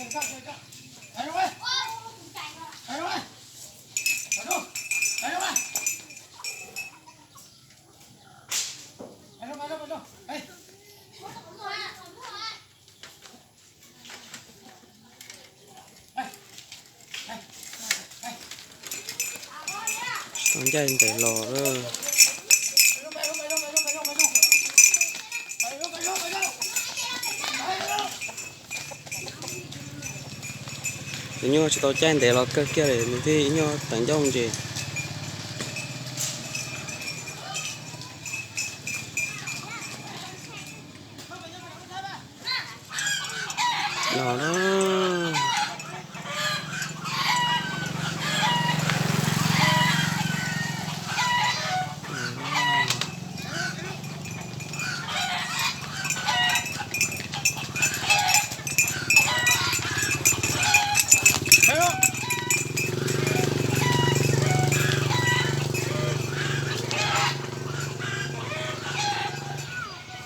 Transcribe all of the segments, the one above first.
Tsis tau ncaij ntev los. Tus nyuj tsis tau caij ntev los kawg kiag li, nws thiaj ib nyuag tawv ncauj ntses. Los na.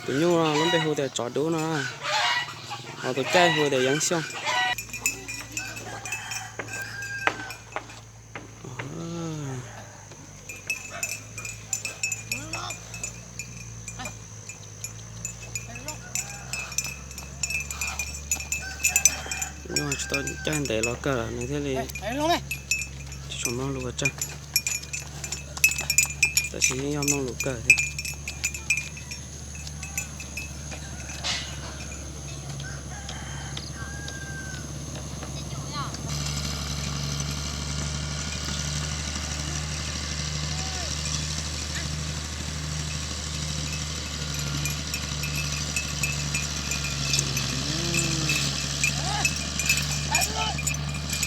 Tus nyuj lub npe hu tias tsov dub no, ho tus caij hu tias Yeeb Xyooj. Nyuj tsis tau caij ntev los kawg nws thiaj li tsis tshua mloog lus ua tsaug. Tab sis yeej yog mloog lus kawg thiab.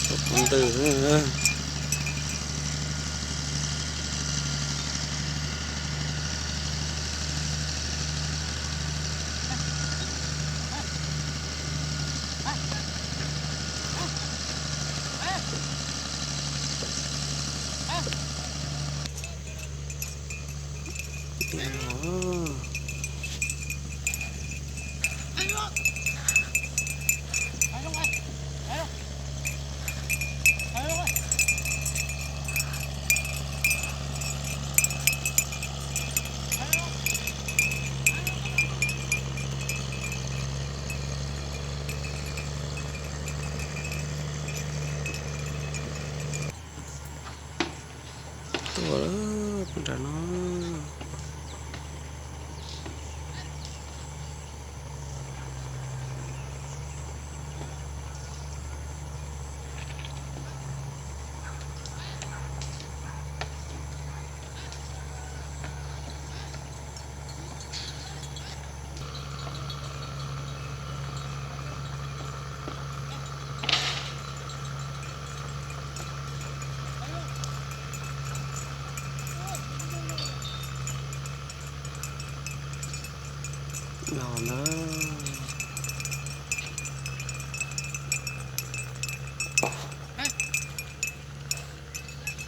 Tus ntws. Tuaj lawm nram no.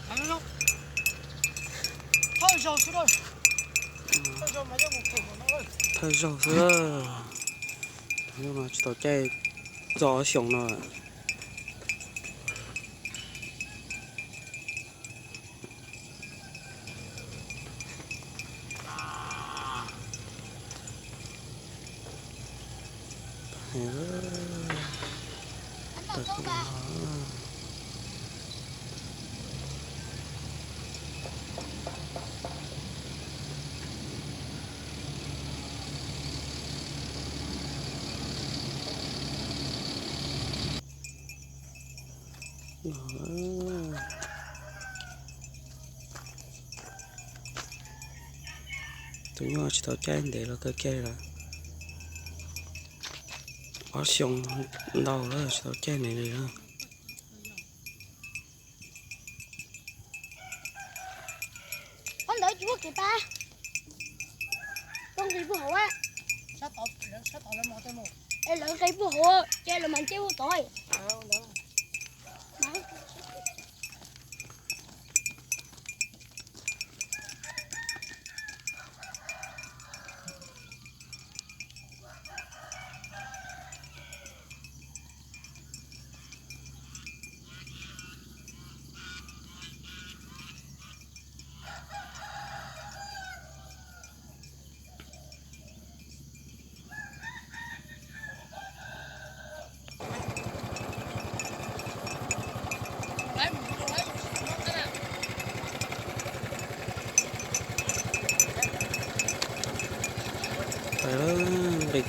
Los ntawd. Thawj zaug xwb. Tus nyuj no tsis tau caij txog ob xyoos no. Tus nyuj tsis tau caij ntev los kawg kiag li lawm. Ob xyoo ntau lawm tsis tau caij ntev li lawm. Qhov ntawd tsis muaj kev pab. Rau nqis puag hauv a. Es lawv nqis puag hauv ces lawv mam nce puag tod.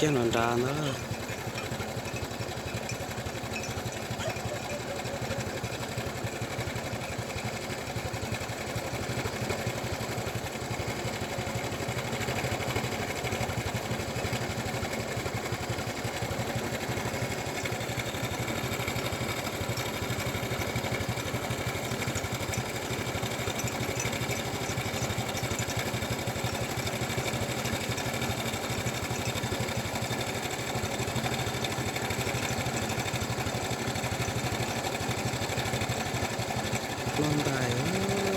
Kiag nram nrad ntawd. Los ntais,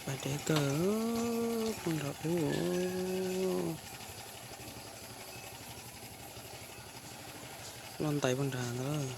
Pas deb kawg, poj nrad ub. Los ntais poj nrad ntawd.